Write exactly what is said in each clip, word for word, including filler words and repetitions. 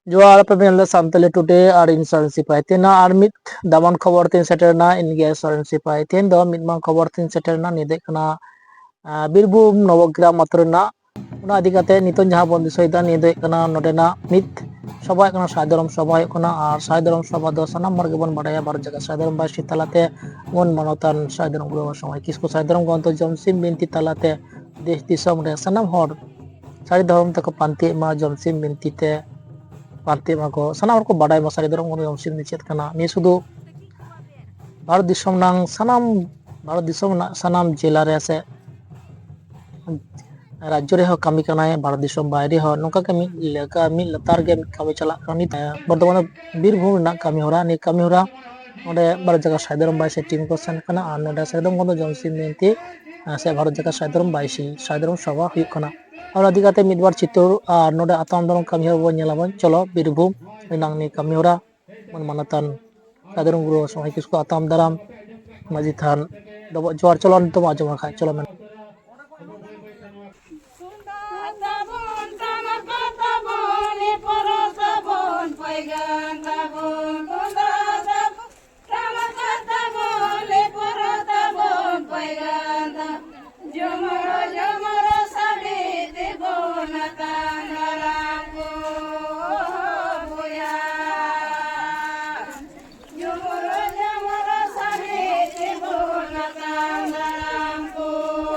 ᱡᱚᱦᱟᱨ, ᱟᱯᱮ ᱯᱮ ᱧᱮᱞ ᱮᱫᱟ ᱥᱟᱱᱛᱟᱞᱤ ᱴᱩᱰᱮ ᱟᱨ ᱤᱧ ᱥᱚᱨᱮᱱ ᱥᱤᱯᱟᱦᱤ᱾ ᱛᱮᱦᱮᱧ ᱟᱨ ᱢᱤᱫ ᱫᱟᱢᱟᱱ ᱠᱷᱚᱵᱚᱨ ᱛᱤᱧ ᱥᱮᱴᱮᱨ ᱮᱱᱟ, ᱤᱧ ᱜᱮ ᱥᱚᱨᱮᱱ ᱥᱤᱯᱟᱦᱤ᱾ ᱛᱮᱦᱮᱧ ᱫᱚ ᱢᱤᱫ ᱢᱟᱨᱟᱝ ᱠᱷᱚᱵᱚᱨ ᱛᱤᱧ ᱥᱮᱴᱮᱨ ᱮᱱᱟ, ᱱᱤᱭᱟᱹ ᱫᱚ ᱦᱩᱭᱩᱜ ᱠᱟᱱᱟ, ᱟᱸ, ᱵᱤᱨᱵᱷᱩᱢ ᱱᱚᱵᱚᱜᱨᱟᱢ ᱟᱛᱳ ᱨᱮᱱᱟᱜ᱾ ᱚᱱᱟ ᱤᱫᱤ ᱠᱟᱛᱮ ᱱᱤᱛᱚᱝ ᱡᱟᱦᱟᱸ ᱵᱚᱱ ᱫᱤᱥᱟᱹᱭᱮᱫᱟ, ᱱᱤᱭᱟᱹ ᱫᱚ ᱦᱩᱭᱩᱜ ᱠᱟᱱᱟ ᱱᱚᱰᱮᱱᱟᱜ ᱢᱤᱫ ᱥᱚᱵᱷᱟ ᱦᱩᱭᱩᱜ ᱠᱟᱱᱟ, ᱥᱟᱭ ᱫᱷᱚᱨᱚᱢ ᱥᱚᱵᱷᱟ ᱦᱩᱭᱩᱜ ᱠᱟᱱᱟ᱾ ᱟᱨ ᱥᱟᱭ ᱫᱷᱚᱨᱚᱢ ᱥᱚᱵᱷᱟ ᱫᱚ ᱥᱟᱱᱟᱢ ᱦᱚᱲ ᱜᱮᱵᱚᱱ ᱵᱟᱰᱟᱭᱟ, ᱵᱟᱨᱚ ᱡᱟᱭᱜᱟ ᱥᱟᱭ ᱫᱷᱚᱨᱚᱢ ᱵᱟᱭᱥᱤ ᱛᱟᱞᱟᱛᱮ ᱵᱚᱱ ᱢᱟᱱᱚᱛᱟᱱ ᱥᱟᱭ ᱫᱷᱚᱨᱚᱢ ᱜᱩᱨᱩ ᱥᱚᱢᱟᱭ ᱠᱤᱥᱠᱩ ᱥᱟᱭ ᱫᱷᱚᱨᱚᱢ ᱜᱨᱚᱱᱛᱷᱚ ᱡᱚᱢᱥᱤᱢ ᱵᱤᱱᱛᱤ ᱛᱟᱞᱟᱛᱮ ᱫᱮᱥ ᱫᱤᱥᱚᱢ ᱨᱮ ᱥᱟᱱᱟᱢ ᱦᱚᱲ ᱥᱟᱹᱨᱤ ᱫᱷᱚᱨᱚᱢ ᱛᱮᱠᱚ ᱯᱟᱱᱛᱮᱭᱮᱫ ᱢᱟ, ᱡᱚᱢᱥᱤᱢ ᱵᱤᱱᱛᱤ ᱛᱮ ᱯᱟᱱᱛᱮᱭᱮᱫ ᱢᱟᱠᱚ, ᱥᱟᱱᱟᱢ ᱦᱚᱲ ᱠᱚ ᱵᱟᱰᱟᱭ ᱢᱟ ᱥᱟᱹᱨᱤ ᱫᱷᱚᱨᱚᱢ ᱜᱩᱨᱩ ᱡᱚᱢᱥᱤᱢ ᱫᱚ ᱪᱮᱫ ᱠᱟᱱᱟ᱾ ᱱᱤᱭᱟᱹ ᱥᱩᱫᱷᱩ ᱵᱷᱟᱨᱚᱛ ᱫᱤᱥᱚᱢ ᱨᱮᱱᱟᱝ ᱥᱟᱱᱟᱢ, ᱵᱷᱟᱨᱚᱛ ᱫᱤᱥᱚᱢ ᱨᱮᱱᱟᱜ ᱥᱟᱱᱟᱢ ᱡᱮᱞᱟ ᱨᱮ ᱥᱮ ᱨᱟᱡᱽᱡᱚ ᱨᱮᱦᱚᱸ ᱠᱟᱹᱢᱤ ᱠᱟᱱᱟᱭ, ᱵᱷᱟᱨᱚᱛ ᱫᱤᱥᱚᱢ ᱵᱟᱭᱨᱮ ᱦᱚᱸ ᱱᱚᱝᱠᱟ ᱜᱮ ᱢᱤᱫ ᱞᱮᱠᱟ, ᱢᱤᱫ ᱞᱟᱛᱟᱨ ᱜᱮ ᱢᱤᱫ ᱠᱟᱹᱢᱤ ᱪᱟᱞᱟᱜ ᱠᱟᱱᱟ᱾ ᱱᱤᱛ ᱵᱚᱨᱛᱚᱢᱟᱱ ᱵᱤᱨᱵᱷᱩᱢ ᱨᱮᱱᱟᱜ ᱠᱟᱹᱢᱤ ᱦᱚᱨᱟ, ᱱᱤᱭᱟᱹ ᱠᱟᱹᱢᱤ ᱦᱚᱨᱟ ᱱᱚᱰᱮ ᱵᱟᱨᱚ ᱡᱟᱭᱜᱟ ᱥᱟᱭ ᱫᱷᱚᱨᱚᱢ ᱵᱟᱭᱥᱤ ᱴᱤᱢ ᱠᱚ ᱥᱮᱱ ᱠᱟᱱᱟ ᱟᱨ ᱱᱚᱰᱮ ᱥᱟᱭ ᱫᱷᱚᱨᱚᱢ ᱜᱚᱸᱫᱚ ᱡᱚᱢᱥᱤᱢ ᱵᱤᱱᱛᱤ, ᱟᱸ, ᱥᱮ ᱵᱷᱟᱨᱚᱛ ᱡᱟᱠᱟᱛ ᱥᱟᱭ ᱫᱷᱚᱨᱚᱢ ᱵᱟᱭᱥᱤ, ᱥᱟᱭ ᱫᱷᱚᱨᱚᱢ ᱥᱚᱵᱷᱟ ᱦᱩᱭᱩᱜ ᱠᱟᱱᱟ᱾ ᱚᱱᱟ ᱤᱫᱤ ᱠᱟᱛᱮ ᱢᱤᱫ ᱵᱟᱨ ᱪᱤᱛᱟᱹᱨ ᱟᱨ ᱱᱚᱰᱮ ᱟᱛᱟᱝ ᱫᱟᱨᱟᱢ ᱠᱟᱹᱢᱤ ᱦᱚᱨᱟ ᱵᱚᱱ ᱧᱮᱞᱟᱵᱚᱱ᱾ ᱪᱚᱞᱚ, ᱵᱤᱨᱵᱷᱩᱢ ᱨᱮᱱᱟᱝ ᱱᱤᱭᱟᱹ ᱠᱟᱹᱢᱤ ᱦᱚᱨᱟ ᱵᱚᱱ ᱢᱟᱱᱚᱛᱟᱱ ᱥᱟᱭ ᱫᱷᱚᱨᱚᱢ ᱜᱩᱨᱩ ᱥᱚᱢᱟᱭ ᱠᱤᱥᱠᱩ ᱟᱛᱟᱝ ᱫᱟᱨᱟᱢ ᱢᱟᱹᱡᱷᱤ ᱛᱷᱟᱱ ᱰᱚᱵᱚᱜ ᱡᱚᱦᱟᱨ᱾ ᱪᱚᱞᱚ, ᱱᱤᱛᱚᱜ ᱵᱚᱱ ᱟᱸᱡᱚᱢᱟ ᱠᱷᱟᱡ, ᱪᱚᱞᱚ ᱢᱮᱱ᱾ ᱛᱩᱢᱫᱟᱜ ᱛᱟᱵᱚᱱ, ᱴᱟᱢᱟᱠ ᱛᱟᱵᱚᱱ, ᱮ ᱯᱚᱨᱚᱵᱽ ᱛᱟᱵᱚᱱ, ᱯᱟᱹᱭᱜᱟᱱ ᱛᱟᱵᱚᱱ, ᱛᱩᱢᱫᱟᱜ ᱛᱟᱵᱚᱱ, ᱴᱟᱢᱟᱠ ᱛᱟᱵᱚᱱ, ᱮ ᱯᱚᱨᱚᱵᱽ ᱛᱟᱵᱚᱱ, ᱯᱟᱹᱭᱜᱟᱱ ᱛᱟᱵᱚᱱ, ᱡᱚᱢᱚᱨ ᱡᱚᱢᱚᱨ ᱥᱟᱰᱮ ᱛᱮᱵᱚᱱ ᱟᱛᱟᱝ ᱫᱟᱨᱟᱢ ᱠᱚ ᱵᱚᱭᱦᱟ᱾ ᱡᱚᱢᱚᱨ ᱡᱚᱢᱚᱨ ᱥᱟᱰᱮ ᱛᱮᱵᱚᱱ ᱟᱛᱟᱝ ᱫᱟᱨᱟᱢ ᱠᱚ᱾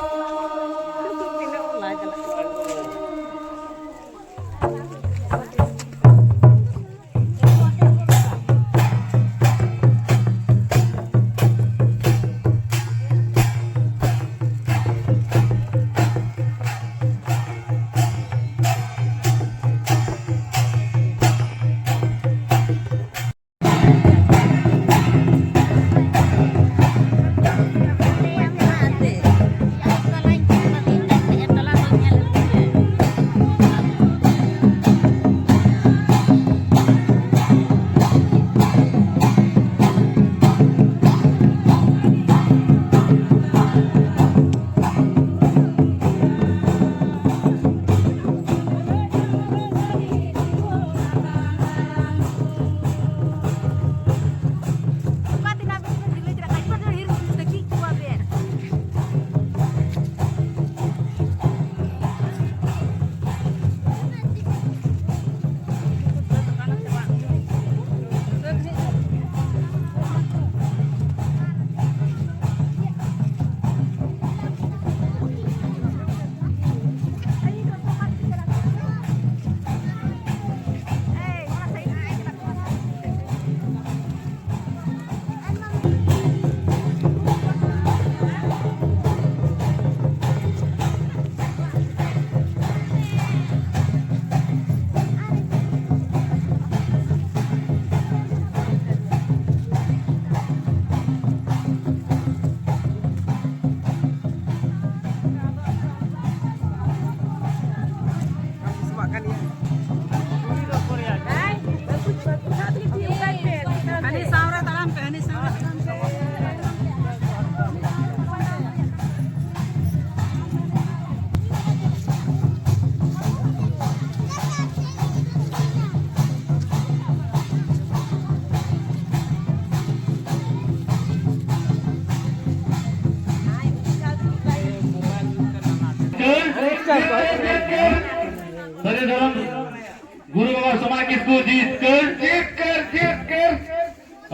ᱜᱩᱨᱩ ᱵᱟᱵᱟ ᱥᱚᱢᱟᱭ ᱠᱤᱥᱠᱩ ᱡᱤᱛᱠᱟᱹᱨ, ᱡᱤᱛᱠᱟᱹᱨ, ᱡᱤᱛᱠᱟᱹᱨ᱾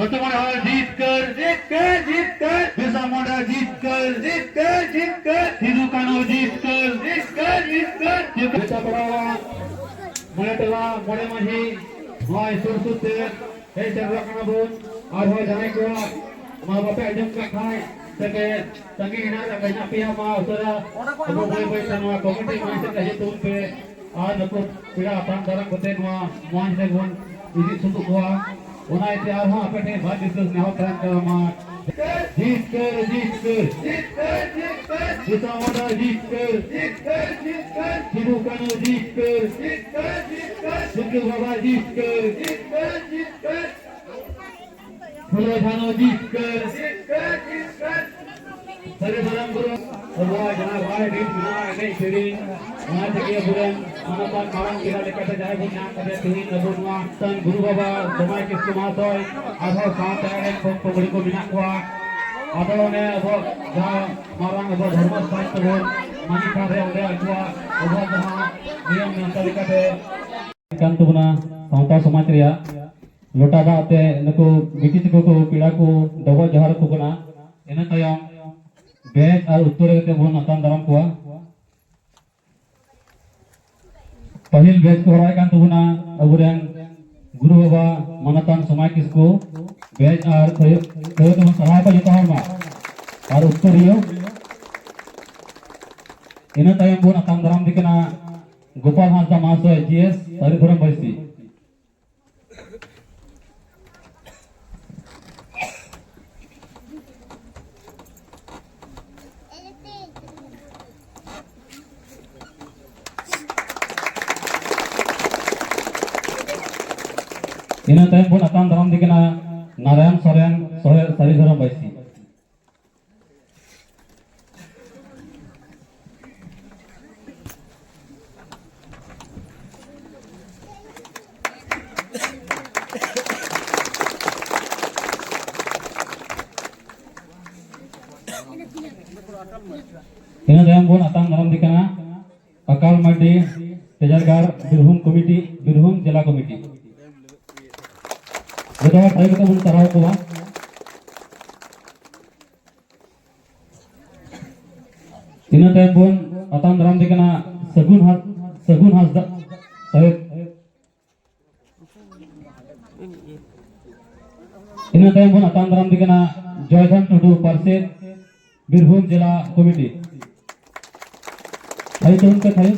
ᱟᱹᱛᱩ ᱢᱚᱬᱮ ᱦᱚᱲ ᱡᱤᱛᱠᱟᱹᱨ, ᱡᱤᱛᱠᱟᱹᱨ, ᱡᱤᱛᱠᱟᱹᱨ᱾ ᱵᱤᱨᱥᱟ ᱢᱩᱱᱰᱟ ᱡᱤᱛᱠᱟᱹᱨ, ᱡᱤᱛᱠᱟᱹᱨ, ᱡᱤᱛᱠᱟᱹᱨ᱾ ᱥᱤᱫᱩ ᱠᱟᱹᱱᱦᱩ ᱡᱤᱛᱠᱟᱹᱨ, ᱡᱤᱛᱠᱟᱹᱨ, ᱡᱤᱛᱠᱟᱹᱨ᱾ ᱡᱮᱛᱟ ᱯᱟᱲᱟ ᱢᱚᱬᱮ ᱴᱚᱞᱟ ᱢᱚᱬᱮ ᱢᱟᱹᱡᱷᱤ ᱱᱚᱜᱼᱚᱭ ᱥᱩᱨ ᱥᱩᱨ ᱛᱮ ᱦᱮᱡ ᱥᱮᱴᱮᱨᱚᱜ ᱠᱟᱱᱟ ᱵᱚᱱ᱾ ᱟᱨᱦᱚᱸ ᱡᱟᱦᱟᱸᱭ ᱠᱚᱣᱟᱜ ᱢᱟ ᱵᱟᱯᱮ ᱟᱸᱡᱚᱢ ᱠᱟᱜ ᱠᱷᱟᱡ, ᱥᱮ ᱯᱮ ᱛᱟᱺᱜᱤ ᱦᱮᱱᱟᱜ ᱠᱟᱜ ᱠᱷᱟᱡ, ᱦᱮᱱᱟᱜ ᱯᱮᱭᱟ, ᱢᱟ ᱩᱥᱟᱹᱨᱟ ᱟᱵᱚ ᱵᱟᱹᱭ ᱵᱟᱹᱭ ᱛᱮ ᱱᱚᱣᱟ ᱠᱚᱢᱤᱴᱤ ᱢᱟᱹᱭ ᱥᱮᱫ ᱛᱮ ᱦᱤᱡᱩᱜ ᱛᱟᱵᱚᱱ ᱯᱮ᱾ ᱟᱨ ᱱᱩᱠᱩ ᱯᱮᱲᱟ ᱟᱯᱟᱱ ᱫᱟᱨᱟᱢ ᱠᱟᱛᱮ ᱱᱚᱣᱟ ᱢᱚᱧᱪ ᱨᱮᱵᱚᱱ ᱤᱫᱤ ᱥᱩᱫᱩᱜ ᱠᱚᱣᱟ᱾ ᱚᱱᱟ ᱤᱭᱟᱹᱛᱮ ᱟᱨᱦᱚᱸ ᱟᱯᱮ ᱴᱷᱮᱱ ᱵᱟᱨ ᱵᱤᱥᱮᱥ ᱱᱮᱦᱚᱨ ᱛᱟᱦᱮᱱ ᱠᱟᱱᱟ, ᱢᱟ ᱡᱤᱛᱠᱟᱹᱨ, ᱡᱤᱛᱠᱟᱹᱨ, ᱡᱤᱛᱠᱟᱹᱨ, ᱡᱤᱛᱠᱟᱹᱨ᱾ ᱵᱤᱨᱥᱟ ᱢᱩᱱᱰᱟ ᱡᱤᱛᱠᱟᱹᱨ, ᱡᱤᱛᱠᱟᱹᱨ, ᱡᱤᱛᱠᱟᱹᱨ᱾ ᱥᱤᱫᱩ ᱠᱟᱹᱱᱦᱩ ᱡᱤᱛᱠᱟᱹᱨ, ᱡᱤᱛᱠᱟᱹᱨ, ᱡᱤᱛᱠᱟᱹᱨ᱾ ᱥᱤᱫᱩ ᱵᱟᱵᱟ ᱡᱤᱛᱠᱟᱹᱨ, ᱡᱤᱛᱠᱟᱹᱨ, ᱡᱤᱛᱠᱟᱹᱨ᱾ ᱯᱷᱩᱞᱳ ᱡᱷᱟᱱᱳ ᱡᱤᱛᱠᱟᱹᱨ᱾ ᱥᱟᱹᱨᱤ ᱫᱷᱚᱨᱚᱢ ᱜᱩᱨᱩ ᱟᱵᱚᱣᱟᱜ ᱡᱟᱦᱟᱸ ᱨᱟᱭ ᱨᱤᱛ ᱢᱮᱱᱟᱜᱼᱟ, ᱮᱱᱮᱡ ᱥᱮᱨᱮᱧ, ᱚᱱᱟ ᱛᱮᱜᱮ ᱟᱵᱚᱨᱮᱱ ᱢᱟᱱᱚᱛᱟᱱ ᱢᱟᱨᱟᱝ ᱯᱮᱲᱟ ᱞᱮᱠᱟᱛᱮ ᱡᱟᱦᱟᱸᱭ ᱵᱚᱱ ᱧᱟᱢ ᱠᱟᱫᱮᱭᱟ ᱛᱮᱦᱮᱧ ᱟᱵᱚ ᱱᱚᱣᱟ ᱥᱟᱱ ᱜᱩᱨᱩ ᱵᱟᱵᱟ ᱥᱚᱢᱟᱭ ᱠᱤᱥᱠᱩ ᱢᱟᱦᱟᱥᱚᱭ, ᱟᱨᱦᱚᱸ ᱥᱟᱶᱛᱮ ᱟᱡ ᱨᱮᱱ ᱯᱚᱝ ᱯᱚᱝᱲᱤ ᱠᱚ ᱢᱮᱱᱟᱜ ᱠᱚᱣᱟ᱾ ᱟᱫᱚ ᱚᱱᱮ ᱟᱵᱚ ᱡᱟᱦᱟᱸ ᱢᱟᱨᱟᱝ ᱟᱵᱚ ᱫᱷᱚᱨᱢᱚ ᱥᱛᱷᱟᱱ ᱛᱟᱵᱚᱱ ᱢᱟᱹᱡᱷᱤ ᱛᱷᱟᱱ ᱨᱮ ᱚᱸᱰᱮ ᱟᱠᱚᱣᱟᱜ ᱟᱵᱚᱣᱟᱜ ᱡᱟᱦᱟᱸ ᱱᱤᱭᱚᱢ ᱱᱮᱣᱛᱟ ᱞᱮᱠᱟᱛᱮ ᱠᱟᱱ ᱛᱟᱵᱚᱱᱟ ᱥᱟᱶᱛᱟ ᱥᱚᱢᱟᱡᱽ ᱨᱮᱭᱟᱜ ᱞᱚᱴᱟ ᱫᱟᱜ ᱛᱮ ᱱᱩᱠᱩ ᱵᱤᱴᱤ ᱛᱟᱠᱚ ᱠᱚ ᱯᱮᱲᱟ ᱠᱚ ᱰᱚᱵᱚᱜ ᱡᱚᱦᱟᱨ ᱟᱠᱚ ᱠᱟᱱᱟ᱾ ᱤᱱᱟᱹ ᱛᱟᱭᱚᱢ ᱵᱮᱪ ᱟᱨ ᱩᱛᱛᱚᱨ ᱠᱟᱛᱮ ᱵᱚᱱ ᱟᱛᱟᱝ ᱫᱟᱨᱟᱢ ᱠᱚᱣᱟ᱾ ᱯᱟᱹᱦᱤᱞ ᱵᱮᱪ ᱠᱚ ᱦᱚᱨᱟᱭ ᱠᱟᱱ ᱛᱟᱵᱚᱱᱟ ᱟᱵᱚᱨᱮᱱ ᱜᱩᱨᱩ ᱵᱟᱵᱟ ᱢᱟᱱᱚᱛᱟᱱ ᱥᱚᱢᱟᱭ ᱠᱤᱥᱠᱩ᱾ ᱵᱮᱪ ᱟᱨ ᱛᱷᱟᱹᱭᱟᱹ ᱛᱷᱟᱹᱭᱟᱹ ᱛᱮᱵᱚᱱ ᱥᱟᱨᱦᱟᱣ ᱠᱚᱣᱟ ᱡᱚᱛᱚ ᱦᱚᱲ ᱢᱟ᱾ ᱟᱨ ᱩᱛᱛᱚᱨᱤᱭᱟᱹ ᱤᱱᱟᱹ ᱛᱟᱭᱚᱢ ᱵᱚᱱ ᱟᱛᱟᱝ ᱫᱟᱨᱟᱢ ᱫᱮ ᱠᱟᱱᱟ ᱜᱳᱯᱟᱞ ᱦᱟᱸᱥᱫᱟ ᱢᱟᱦᱟᱥᱚᱭ, ᱡᱤ ᱮᱥ, ᱥᱟᱹᱨᱤ ᱫᱷᱚᱨᱚᱢ ᱵᱟᱹᱭᱥᱤ᱾ ᱤᱱᱟᱹ ᱛᱟᱭᱚᱢ ᱵᱚᱱ ᱟᱛᱟᱝ ᱫᱟᱨᱟᱢ ᱫᱮ ᱠᱟᱱᱟ ᱱᱟᱨᱟᱭᱚᱱ ᱥᱚᱨᱮᱱ, ᱥᱚᱨᱮ-, ᱥᱟᱹᱨᱤ ᱫᱷᱚᱨᱚᱢ ᱵᱟᱹᱭᱥᱤ᱾ ᱤᱱᱟᱹ ᱛᱟᱭᱚᱢ ᱵᱚᱱ ᱟᱛᱟᱝ ᱫᱟᱨᱟᱢ ᱫᱮ ᱠᱟᱱᱟ ᱯᱟᱠᱟᱞ ᱢᱟᱨᱰᱤ, ᱛᱮᱡᱟᱨᱜᱟᱲ ᱵᱤᱨᱵᱷᱩᱢ ᱠᱚᱢᱤᱴᱤ, ᱵᱤᱨᱵᱷᱩᱢ ᱡᱮᱞᱟ ᱠᱚᱢᱤᱴᱤ᱾ ᱡᱚᱛᱚ ᱦᱚᱲ ᱛᱟᱭᱚᱢ ᱠᱟᱛᱮ ᱵᱚᱱ ᱥᱟᱨᱦᱟᱣ ᱠᱚᱣᱟ᱾ ᱤᱱᱟᱹ ᱛᱟᱭᱚᱢ ᱵᱚᱱ ᱟᱛᱟᱝ ᱫᱟᱨᱟᱢ ᱫᱮ ᱠᱟᱱᱟ ᱥᱟᱹᱜᱩᱱ ᱦᱟᱸᱥ-, ᱥᱟᱹᱜᱩᱱ ᱦᱟᱸᱥᱫᱟ ᱥᱟᱦᱮᱵᱽ᱾ ᱤᱱᱟᱹ ᱛᱟᱭᱚᱢ ᱵᱚᱱ ᱟᱛᱟᱝ ᱫᱟᱨᱟᱢ ᱫᱮ ᱠᱟᱱᱟ ᱡᱚᱭᱫᱷᱚᱱ ᱴᱩᱰᱩ, ᱯᱟᱨᱥᱮᱛ, ᱵᱤᱨᱵᱷᱩᱢ ᱡᱮᱞᱟ ᱠᱚᱢᱤᱴᱤ᱾ ᱛᱷᱟᱭᱚ ᱛᱟᱵᱚᱱ ᱯᱮ, ᱛᱷᱟᱭᱚ᱾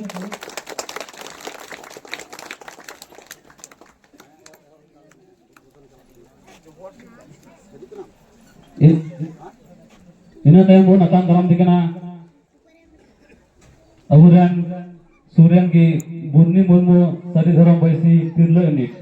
ᱤᱱ-, ᱤᱱᱟᱹ ᱛᱟᱭᱚᱢ ᱵᱚᱱ ᱟᱛᱟᱝ ᱫᱟᱨᱟᱢ ᱫᱮ ᱠᱟᱱᱟ ᱟᱵᱚᱨᱮᱱ ᱥᱩᱨ ᱨᱮᱱ ᱜᱮ ᱵᱩᱨᱱᱤ ᱢᱩᱨᱢᱩ, ᱥᱟᱹᱨᱤ ᱫᱷᱚᱨᱚᱢ ᱵᱟᱹᱭᱥᱤ ᱛᱤᱨᱞᱟᱹ ᱤᱭᱩᱱᱤᱴ᱾